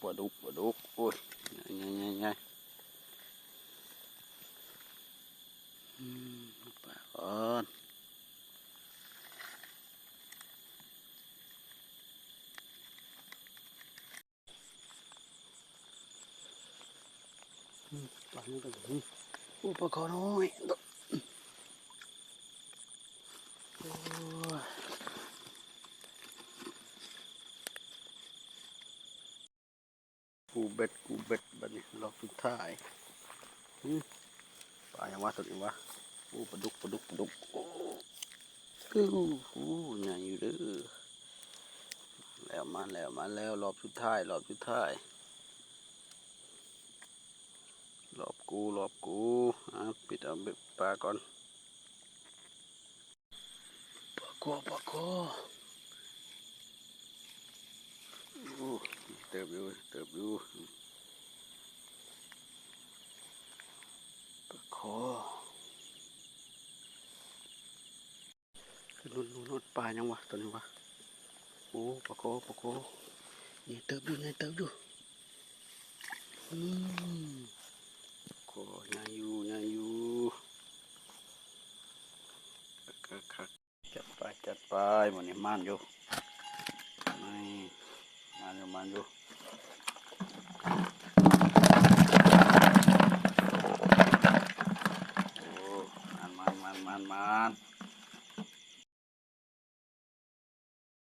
ປາດຸກ ປາດຸກ ໂອ້ຍ ໃຫຍ່ໆໆໆ ອືມ ປາກ່ອນ. ອືມ ປາຍັງໄປ ອືມ ໂອ້ ປາຄໍນ້ອຍ ໂອ້ຍ ກູ້ເບັດ ກູ້ເບັດ ບາດນີ້ລອບສຸດທ້າຍ ອືມ ປາຫຍັງວະ ໂຕນີ້ວະ ໂອ້ ປາດຸກ ປາດຸກ ປາດຸກ ໂອ້ ໂອ້ ໃຫຍ່ຢູ່ເດີ. ແລ້ວ ມາແລ້ວ ມາແລ້ວ ລອບສຸດທ້າຍ ລອບສຸດທ້າຍ ລອບກູ ລອບກູ ອ່າ ປິດເອົາປາກ່ອນ ປາຄໍ ປາຄໍ ໂອ້ ເຕີບຢູ່ ເຕີບຢູ່ ປາຄໍ. ລຸ້ນ ລຸ້ນ ລຸ້ນ ປາຫຍັງວະ ໂຕນີ້ວະ ໂອ້ ປາຄໍ ປາຄໍ ໃຫຍ່ເຕີບຢູ່ ໃຫຍ່ເຕີບຢູ່ ອືມ ປາຄໍ ໃຫຍ່ຢູ່ ໃຫຍ່ຢູ່ ຄັກໆໆ ຈັດໄປ ຈັດໄປ ມື້ນີ້ໝານຢູ່ ນີ້ ໝານຢູ່ ໝານຢູ່